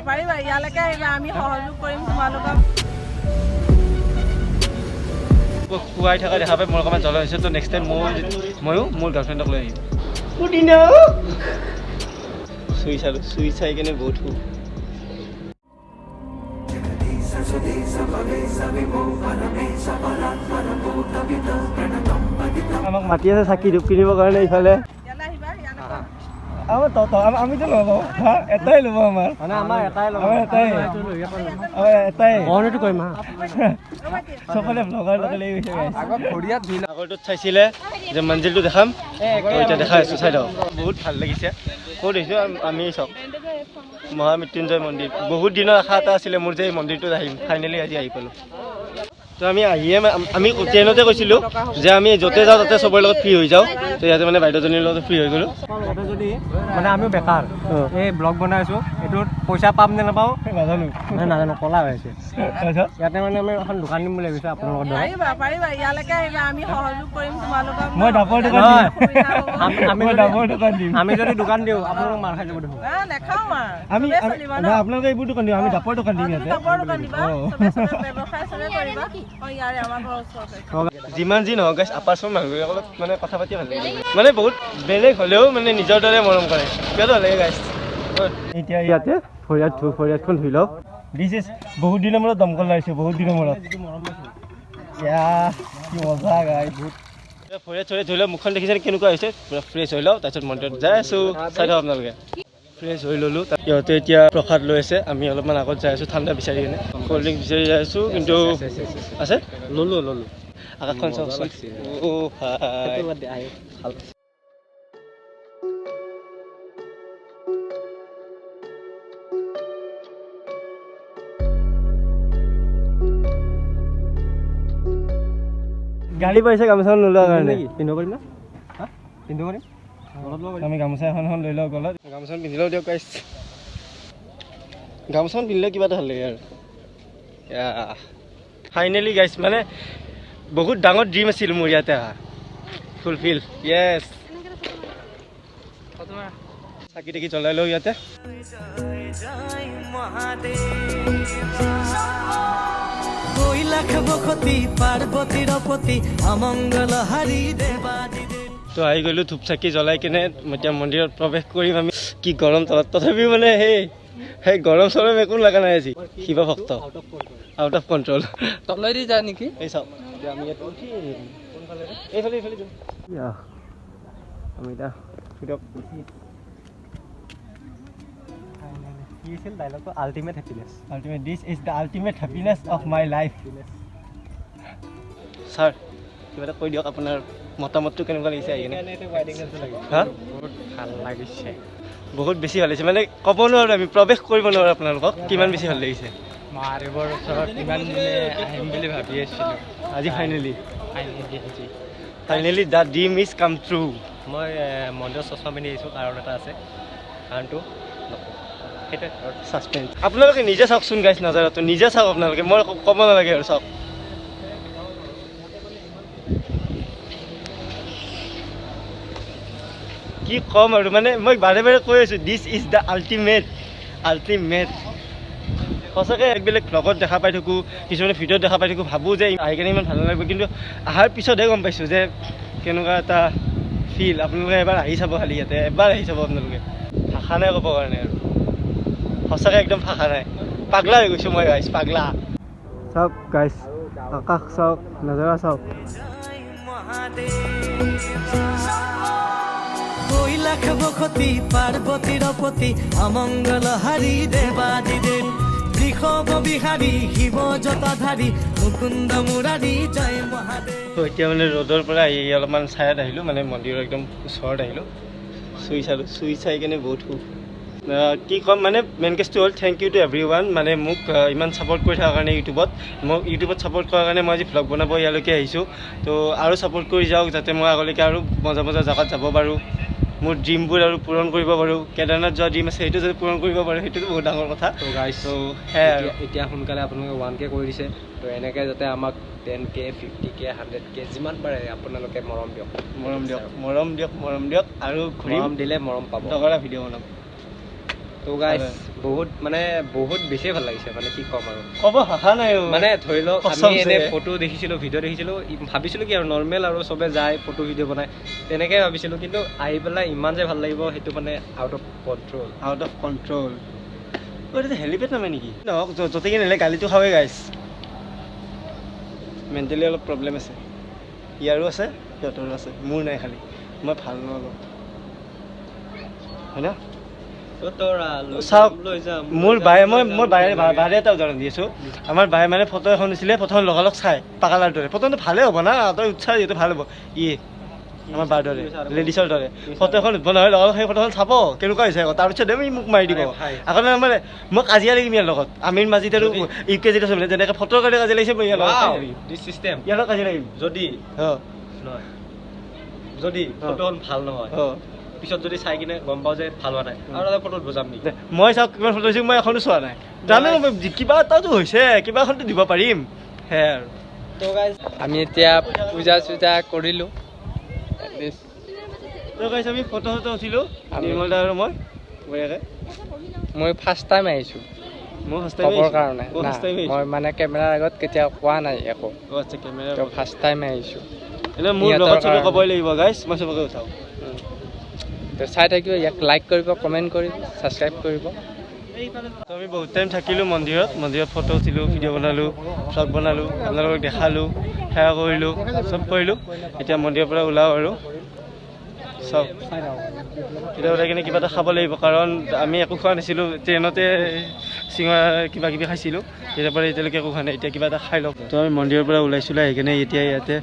পাৰিবা, ইয়ালৈকে আহিবা, আমি সহযোগ কৰিম তোমালোকক। খুৱাই থকা দেখা পাই মোৰ অকণমান জ্বলা হৈছে। তো নেক্সট টাইম ময়ো মোৰ গাৰ্লফ্ৰেণ্ডক লৈ আহিম। পুদিনা চুই চালোঁ, চুই চাই কেনে বহুত সুখ। আমাক মাতি আছে চাকি ধূপ কিনিবৰ কাৰণে ইফালে। ইয়ালৈ আহিবা, ইয়ালৈকে। আমাৰ আমিতো নলওঁ, হা, এটাই ল'ব আমাৰ। মানে আমাৰ এটাই ল'ব। আমাৰ এটাই, আমাৰ এটাই। মইতো কৰিম, হা। চবফালে ব্লগাৰ লগে লাগি গৈছে guys। আগত ভৰিয়াত ধুই। আগৰটোত চাইছিলে যে মঞ্জিলটো দেখাম, তো এতিয়া দেখাই আছোঁ, চাই থাকক। বহুত ভাল লাগিছে। ক'ত আহিছোঁ আমি চাওক, মহামৃত্যুঞ্জয় মন্দিৰ। বহুত দিনৰ আশা এটা আছিলে মোৰ যে এই মন্দিৰটোত আহিম, ফাইনেলি আজি আহি পালোঁ। তো আমি আহিয়ে আমি ট্ৰেইনতে কৈছিলোঁ যে আমি য'তে যাওঁ তাতে চবৰে লগত ফ্ৰী হৈ যাওঁ। তো ইয়াতে মানে বাইদেউজনীৰ লগত ফ্ৰী হৈ গ'লোঁ। ইয়াতে যদি মানে আমিও বেকাৰ এই ব্লগ বনাই আছোঁ, এইটোত পইচা পাম নে নাপাওঁ নাজানো। মানে নাজানো, কলা হৈ আছে। তাৰপিছত ইয়াতে মানে আমি এখন দোকান দিম বুলি ভাবিছোঁ আপোনালোকৰ দ্বাৰা। পাৰিবা, পাৰিবা, ইয়ালৈকে আহিবা, আমি সহযোগ কৰিম তোমালোকক। মই ডাবৰ দোকান দিম। সুবিধা হ'ব। আমি মই ডাবৰ দোকান দিম। আমি যদি দোকান দিওঁ আপোনালোক মাৰ খাই যাব দেখোন। নাখাওঁ আৰু। আমি চবেই চলিব ন? নহয়, আপোনালোকে এইবোৰ দোকান দিম, আমি ডাবৰ দোকান দিম তুমি ইয়াতে। কাপোৰৰ দোকান দিবা, অ। চবে চবে ব্যৱসায় চবে কৰিবা। অ, ইয়াৰে আমাৰ ঘৰৰ ওচৰতে। যিমান যি নহওক গাইছ, আপাৰ আছামৰ মানুহবিলাকৰ লগত মানে কথা পাতি ভাল লাগে, মানে বহুত বেলেগ হ'লেও মানে নিজৰ দৰে মৰম কৰে, কিয় ভাল লাগে গাইছ। এতিয়া ইয়াতে ভৰিয়াত ধু, ভৰিয়াতখন ধুই লওক। This is বহুত দিনৰ মূৰত দমকল লাৰিছোঁ, বহুত দিনৰ মূৰত। ইয়া কি মজা গাইছ। ভৰিয়াত চৰিয়াত ধুই লওক, মুখখন দেখিছে কেনেকুৱা হৈছে, পূৰা ফ্ৰেছ হৈ লওঁ, তাৰপিছত মন্দিৰত যাই আছোঁ, চাই থাকক আপোনালোকে। ফ্ৰেছ হৈ ল'লোঁ। ইহঁতে এতিয়া প্ৰসাদ লৈ আছে, আমি অলপমান আগত যাই আছোঁ ঠাণ্ডা বিচাৰি কিনে, ক'ল্ড ড্ৰিংকছ বিচাৰি যাই আছোঁ, কিন্তু আছে। ল'লো, ল'লো। আকাশখন চাওকচোন। অ' ভাই। ভাল। গাড়ী পাইছে গামোচাখন নোলোৱাৰ কাৰণে। পিন্ধিব পাৰিম না? হা, পিন্ধিব পাৰিম? গলত ল'ব পাৰিম। আমি গামোচা এখন এখন লৈ লওঁ গলত, গামোচাখন পিন্ধি লওঁ দিয়ক গাইছ। গামোচাখন পিন্ধিলে কিবা এটা ভাল লাগে আৰু। ফাইনেলি গাইছ, মানে বহুত ডাঙৰ ড্ৰিম আছিল মোৰ ইয়াতে অহা, ফুলফিল। য়েছ, চাকি তাকি জ্বলাই লওঁ ইয়াতে। কৈলাস বসতি পাৰ্বতীৰ পতি অমংগল হাৰি দেৱাদিদেৱ। তো আহি গ'লোঁ, ধূপ চাকি জ্বলাই কিনে এতিয়া মন্দিৰত প্ৰৱেশ কৰিম আমি। কি গৰম তলত, তথাপিও মানে সেই গৰম চৰম একো লগা নাই আজি। শিৱ ভক্ত আউট অফ কণ্ট্ৰল। তলেদি যায় নেকি? এই চাওক, এতিয়া আমি ইয়াত উঠি কোনফালেৰে? এইফালে, এইফালে যাওঁ। ইয়া, আমি এতিয়া দিয়ক। কি আছিল ডাইলগটো? Ultimate happiness. Ultimate, this is the ultimate happiness of my life. Sir, কিবা এটা কৈ দিয়ক, আপোনাৰ মতামতটো কেনেকুৱা লাগিছে আহি কিনে? হা, বহুত ভাল লাগিছে। বহুত বেছি ভাল লাগিছে, মানে ক'ব নোৱাৰোঁ, আমি প্ৰৱেশ কৰিব নোৱাৰোঁ আপোনালোকক কিমান বেছি ভাল লাগিছে। মহাদেৱৰ ওচৰত ইমান দিনে আহিম বুলি ভাবি আছিলোঁ, আজি ফাইনেলি। ফাইনেলি আজি। Finally the dream is come true. মই মন্দিৰত চশমা পিন্ধি আহিছোঁ, কাৰণ এটা আছে, কাৰণটো নকওঁ, সেইটোৱে। ছাছপেঞ্চ। আপোনালোকে নিজে চাওকচোন গাইছ, নাজাৰাটো নিজে চাওক আপোনালোকে, মই ক'ব নালাগে আৰু। চাওক কি ক'ম আৰু, মানে মই বাৰে বাৰে কৈ আছোঁ, this is the ultimate, ultimate. সঁচাকৈ এক বেলেগ ভ্লগত দেখা পাই থাকোঁ, কিছুমানে ভিডিঅ'ত দেখা পাই থাকোঁ, ভাবোঁ যে আহি কেনে ইমান ভাল নালাগিব, কিন্তু অহাৰ পিছতহে গম পাইছোঁ যে কেনেকুৱা এটা ফিল। আপোনালোকে এবাৰ আহি চাব, খালি ইয়াতে এবাৰ আহি চাব আপোনালোকে। ভাষা নাই ক'বৰ কাৰণে আৰু, সঁচাকৈ একদম ভাষা নাই, পাগলা হৈ গৈছোঁ মই গাইছ, পাগলা। চাওক গাইছ, আকাশ চাওক, নজাৰা চাওক। কৈলাস বসতি পাৰ্বতীৰ পতি অমংগল হাৰি দেৱাদিদেৱ বৃষভ বিহাৰী শিৱ জটাধাৰী মুকুন্দ মুৰাৰী জয় মহাদেৱ। তো এতিয়া মানে ৰ'দৰ পৰা আহি অলপমান ছায়াত আহিলোঁ, মানে মন্দিৰৰ একদম ওচৰত আহিলোঁ, চুই চালোঁ, চুই চাই কেনে বহুত সুখ। কি ক'ম, মানে মেইন কেছটো হ'ল thank you to everyone, মানে মোক ইমান ছাপৰ্ট কৰি থকাৰ কাৰণে, ইউটিউবত মোক ইউটিউবত ছাপৰ্ট কৰাৰ কাৰণে মই আজি ভ্লগ বনাব ইয়ালৈকে আহিছোঁ। তো আৰু ছাপৰ্ট কৰি যাওক, যাতে মই আগলৈকে আৰু মজা মজা জেগাত যাব পাৰোঁ, মোৰ ড্ৰিমবোৰ আৰু পূৰণ কৰিব পাৰোঁ। কেদাৰনাথ যোৱা ড্ৰিম আছে, সেইটো যদি পূৰণ কৰিব পাৰোঁ সেইটোতো বহুত ডাঙৰ কথা। তো গাইছ, তো সেয়াই আৰু। এতিয়া সোনকালে আপোনালোকে 1K কৰি দিছে, তো এনেকৈ যাতে আমাক 10K, 50K, 100K যিমান পাৰে আপোনালোকে মৰম দিয়ক। মৰম দিয়ক, মৰম দিয়ক, মৰম দিয়ক, আৰু ঘূৰিম। মৰম দিলে মৰম পাব। দগৰা ভিডিঅ' বনাম। তো গাইছ, বহুত মানে বহুত বেছিয়ে ভাল লাগিছে, মানে কি ক'ম আৰু। ক'ব ভাষা নাই অ'। মানে ধৰি লওক, আমি কচমছে। এনে ফটো দেখিছিলোঁ, ভিডিঅ' দেখিছিলোঁ, ভাবিছিলোঁ কি আৰু নৰ্মেল আৰু চবে যায়, ফটো ভিডিঅ' বনায়, তেনেকৈ ভাবিছিলোঁ। কিন্তু আহি পেলাই ইমান যে ভাল লাগিব, সেইটো মানে out of control. Out of control. এইটো হেলিপেড নামে নেকি? নহওক, য'তে কি নহ'লে গালিটো খাওঁৱে গাইছ। মেণ্টেলি অলপ প্ৰব্লেম আছে, ইয়াৰো আছে, সিহঁতৰো আছে, মোৰ নাই খালি। মই ভাল ন অলপ, হয় না? চাওক, লৈ যাম। মোৰ বায়ে, মই মই বায়ে বাৰে এটা উদাহৰণ দি আছোঁ। আমাৰ বায়ে মানে ফটো এখন দিছিলে, ফটোখন লগালগ চাই পাগালাৰ দৰে। ফটোখনটো ভালেই হ'ব না, তই উৎসাহ যিহেতু ভাল হ'ব। ই আমাৰ বাৰ দৰে, লেডিছৰ দৰে ফটো এখন উঠব নহয়, লগালগ সেই ফটোখন চাব কেনেকুৱা হৈছে আকৌ, তাৰপিছত ই মোক মাৰি দিব। আৰে ভাই। আকৌ মানে মই কাজিয়া লাগিম ইয়াৰ লগত। আমিৰ মাজিত আৰু ইউ কে জিত আছে, যেনেকৈ ফটোৰ কাৰণে কাজিয়া লাগিছে, মই ইয়াৰ লগত কাজিয়া লাগিম। দিছ চিষ্টেম। ইয়াৰ লগত কাজিয়া লাগিম। যদি নহয়, যদি ফটোখন ভাল নহয়, পিছত যদি চাই কিনে গম পাওঁ যে ভাল হোৱা নাই, আৰু এটা ফটোত বুজাম নেকি? মই চাওক কিমান ফটো দিছোঁ, মই এখনো চোৱা নাই। জানো মই কিবা এটাতো হৈছে, কিবা এখনতো দিব পাৰিম, সেয়াই আৰু। তো গাইজ, আমি এতিয়া পূজা চূজা কৰিলোঁ। তো গাইছ, আমি ফটো চটো উঠিলোঁ, নিৰ্মল দা আৰু মই বঢ়িয়াকৈ। মই ফাৰ্ষ্ট টাইম আহিছোঁ। মই ফাৰ্ষ্ট টাইম ক'বৰ কাৰণে মই না, ফাৰ্ষ্ট টাইম। মই মানে কেমেৰাৰ আগত কেতিয়াও কোৱা নাই একো। অঁ আচ্ছা, কেমেৰা। তো ফাৰ্ষ্ট টাইম আহিছোঁ। এনে মোৰ সিহঁতৰ লগত চবে কাৰণে। ক'বই লাগিব গাইছ, মই চবকে উঠাওঁ। তো চাই থাকিব ইয়াক, লাইক কৰিব, কমেণ্ট কৰিব, ছাবস্ক্ৰাইব কৰিব। তো আমি বহুত টাইম থাকিলোঁ মন্দিৰত। মন্দিৰত ফটো উঠিলোঁ, ভিডিঅ' বনালোঁ, ভ্লগ বনালোঁ, আপোনালোকক দেখালোঁ, সেৱা কৰিলোঁ, চব কৰিলোঁ। এতিয়া মন্দিৰৰ পৰা ওলাওঁ আৰু চাওক, এতিয়া ওলাই কিনে কিবা এটা খাব লাগিব, কাৰণ আমি একো খোৱা নাছিলোঁ। ট্ৰেইনতে চিঙৰা কিবা কিবি খাইছিলোঁ, তেতিয়াৰ পৰা এতিয়ালৈকে একো খোৱা নাই। এতিয়া কিবা এটা খাই লওঁ। তো আমি মন্দিৰৰ পৰা ওলাইছিলোঁ, আহি কিনে এতিয়া ইয়াতে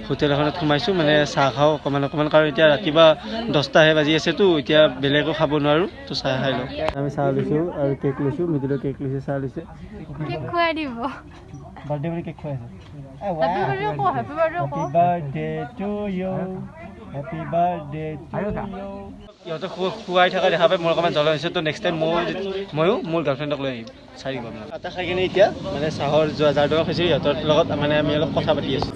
হোটেল এখনত সোমাইছোঁ, মানে চাহ খাওঁ অকণমান অকণমান, কাৰণ এতিয়া ৰাতিপুৱা 10টাহে বাজি আছেতো, এতিয়া বেলেগো খাব নোৱাৰোঁ। তো চাহ খাই লওঁ। আমি চাহ লৈছোঁ আৰু কেক লৈছোঁ। মৃদুলে কেক লৈছে, চাহ লৈছে। কেক খুৱাই দিব। বাৰ্থডে বুলি কেক খুৱাইছে। হেপী বাৰ্থডে ক, হেপী বাৰ্থডে ক। Happy birthday to you, happy birthday to you. ইহঁতে খুৱাই থকা দেখা পাই মোৰ অকণমান জ্বলা হৈছে। তো নেক্সট টাইম ময়ো মোৰ গাৰ্লফ্ৰেণ্ডক লৈ আহিম, চাই দিব আপোনালোকে। এটা খাই কিনে এতিয়া মানে চাহৰ যোৱা যাৰ দোকান খাইছোঁ, সিহঁতৰ লগত মানে আমি অলপ কথা পাতি আছোঁ।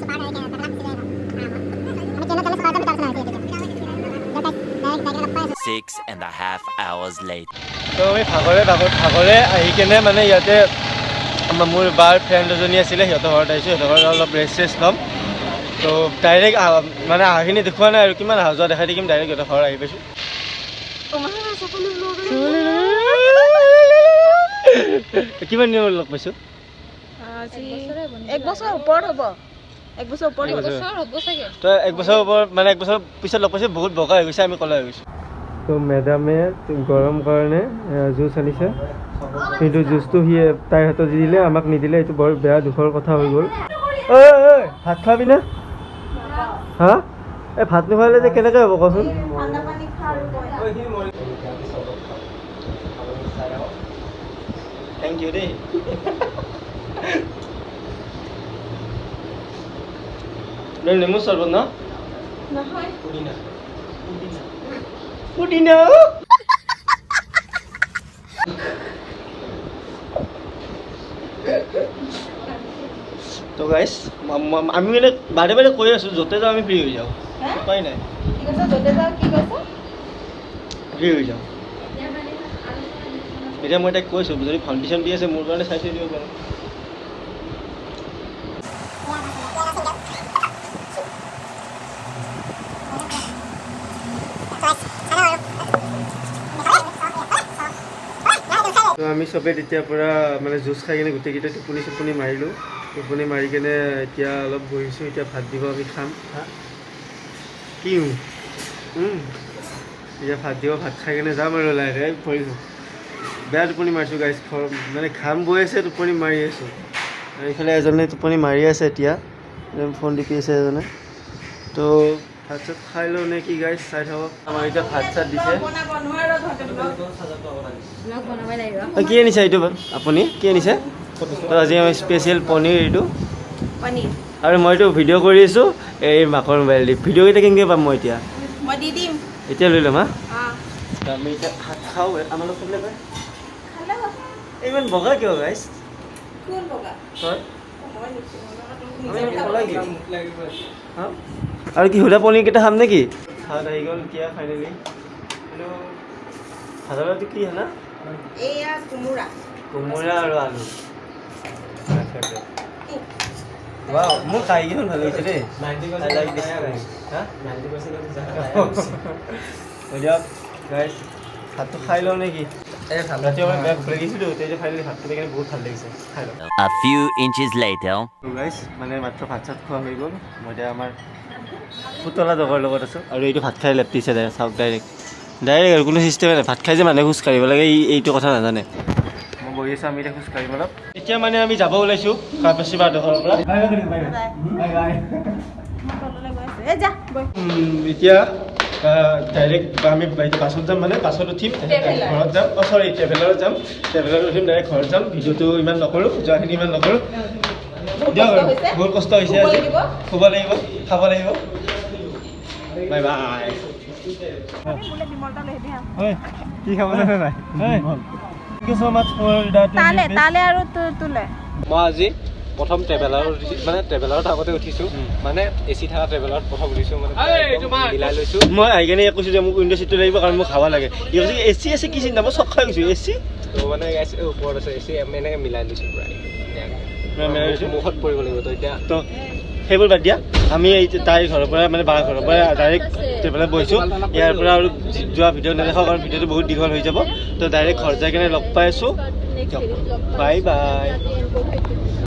6.5 hours later. তো আমি ভাগৰে ভাগৰ ভাগৰে আহি কেনে মানে ইয়াতে আমাৰ মোৰ বাৰ ফ্ৰেণ্ড এজনী আছিলে, সিহঁতৰ ঘৰত আহিছোঁ। সিহঁতৰ ঘৰত অলপ ৰেষ্ট চেষ্ট ল'ম। তো ডাইৰেক্ট মানে অহাখিনি দেখুওৱা নাই আৰু, কিমান অহা যোৱা দেখাই থাকিম। ডাইৰেক্ট সিহঁতৰ ঘৰত আহি পাইছোঁ। কিমান দিনৰ লগ পাইছোঁ? আজি এক বছৰ ওপৰত হ'ব, এক বছৰ ওপৰত হ'ব। হ'ব চাগে। তো এক বছৰৰ ওপৰত, মানে এক বছৰৰ পিছত লগ পাইছোঁ। বহুত বগা হৈ গৈছে, আমি ক'লা হৈ গৈছোঁ। তো মেডামে গৰম কাৰণে জুচ আনিছে, কিন্তু জুচটো সি তাইৰ হাতত দি দিলে, আমাক নিদিলে। এইটো বৰ বেয়া দুখৰ কথা হৈ গ'ল। ঐ ঐ, ভাত খোৱাবি না? হা, এই ভাত নোখোৱালে যে কেনেকৈ হ'ব কচোন? ঠাণ্ডা পানী খা আৰু কয়। Thank U দেই। নেমু চৰবত ন? নহয়। পুদিনা। তো গাইছ, আমি মানে বাৰে বাৰে কৈ আছোঁ, য'তে যাওঁ আমি ফ্ৰী হৈ যাওঁ। উপায় নাই। কি কৈছ? য'তে যাওঁ কি কৈছ? ফ্ৰী হৈ যাওঁ। এতিয়া মই তাইক কৈছোঁ, যদি ফাউণ্ডেশ্যন দি আছে মোৰ কাৰণে চাই চাই দিব পাৰে। তো আমি চবে তেতিয়াৰ পৰা মানে জুচ খাই কিনে গোটেইকেইটা টোপনি চোপনি মাৰিলোঁ। টোপনি মাৰি কিনে এতিয়া অলপ বহিছোঁ। এতিয়া ভাত দিব, আমি খাম। হা কি এতিয়া ভাত দিব, ভাত খাই কিনে যাম আৰু লাহে পৰিছোঁ। বেয়া টোপনি মাৰিছোঁ গাইছ, মানে ঘাম বৈ আছে, টোপনি মাৰি আছোঁ। আৰু এইফালে এজনে টোপনি মাৰি আছে, এতিয়া ফোন টিপি আছে এজনে। তো ভাত চাত খাই লওঁ নে কি গাইছ, চাই থাকক। আমাৰ এতিয়া ভাত চাত দিছে। বনাব নোৱাৰো তহঁতে ব্লগ। ব্লগ বনাবই লাগিব। অ, কি আনিছে এইটো? আপুনি কি আনিছে? তো আজি আমি স্পেচিয়েল পনীৰ এইটো। পনীৰ। আৰু মইতো ভিডিঅ' কৰি আছোঁ এই মাকৰ মোবাইল দি। ভিডিঅ'কেইটা কেনেকৈ পাম মই এতিয়া? মই দি দিম। এতিয়া লৈ ল'ম। হা। অঁ। তো আমি এতিয়া ভাত খাওঁ। আমাৰ লগত খাবলৈ কয়। খালে হ'ল। ইমান বগা কিয় গাইছ? কোন বগা? তই। মই নিছো। আমি ক'লা কিয়? হা? আৰু কি সুধা পনীৰকেইটা খাম নেকি? ভাত আহি গ'ল এতিয়া ফাইনেলি। কিন্তু ভাতৰ লগত কি খানা? এয়া কোমোৰা। কোমোৰা আৰু আলু। ৱাও, মোৰ কাৰীকেইখন ভাল লাগিছে দেই। I like this curry. হা? দিয়ক গাইজ, ভাতটো খাই লওঁ নেকি? ৰাতিপুৱা বেয়া ভোক লাগিছিলো, তেতিয়া ফাইনেলি ভাতটো খাই কিনে বহুত ভাল লাগিছে। খাই লওঁ। A few inches later. Guys, মানে মাত্ৰ ভাত চাত খোৱা হৈ গ'ল। মই এতিয়া আমাৰ পুতলা ডগৰ লগত আছোঁ আৰু এইটো ভাত খাই লেপটিছে। চাওক, ডাইৰেক্ট ডাইৰেক্ট আৰু কোনো চিষ্টেমে নাই। ভাত খাই যে মানুহে খোজ কাঢ়িব লাগে, এই এইটো কথা নাজানে। মই বহি আছোঁ, আমি এতিয়া খোজ কাঢ়িম অলপ। এতিয়া মানে আমি যাব ওলাইছোঁ কাপাচি বাৰডোখৰৰ পৰা। Bye bye, bye bye. মই তললৈ গৈ আছোঁ। এই যা বৈ। এতিয়া ডাইৰেক্ট আমি বাছত যাম, মানে বাছত উঠিম, তাৰপিছত ঘৰত যাম। অঁ, চৰি, ট্ৰেভেলাৰত যাম। ট্ৰেভেলাৰত উঠিম, ডাইৰেক্ট ঘৰত যাম। ভিডিঅ'টো ইমান নকৰোঁ, যোৱাখিনি ইমান নকৰোঁ। দিয়ক আৰু। হৈছে। বহুত কষ্ট হৈছে শুব আজি। লাগিব। শুব লাগিব, খাব লাগিব। Bye bye. মোলৈ বিমল এটা লৈ আহিবি হা। কি খাব জানে নাই? Thank you so much for the তালে তালে আৰু তোলে। মই আজি প্ৰথম ট্ৰেভেলাৰত উঠিছোঁ, মানে ট্ৰেভেলাৰত আগতে উঠিছোঁ, মানে এ চি থকা ট্ৰেভেলাৰত প্ৰথম উঠিছোঁ, মানে একদম মিলাই লৈছোঁ। মই আহি কেনে ইয়াক কৈছোঁ যে মোক উইণ্ড' চিটটো লাগিব, কাৰণ মোক হাৱা লাগে। ই কৈছে এ চি আছে, কি চিন্তা? মই চক খাই গৈছোঁ, এ চি। তো মানে guys, এই ওপৰত আছে এ চি, আমি এনেকৈ মিলাই লৈছোঁ পুৰা ধুনীয়াকৈ। মিলাই লৈছোঁ। মুখত পৰিব লাগিব তো এতিয়া। তো সেইবোৰ বাদ দিয়া। আমি এই তাইৰ ঘৰৰ পৰা, মানে বাৰ ঘৰৰ পৰা ডাইৰেক্ট ট্ৰেভেলাৰত বহিছোঁ। ইয়াৰ পৰা আৰু যোৱা ভিডিঅ' নেদেখাওঁ, কাৰণ ভিডিঅ'টো বহুত দীঘল হৈ যাব। তো ডাইৰেক্ট ঘৰত যাই কেনে লগ পাই আছোঁ। Bye bye.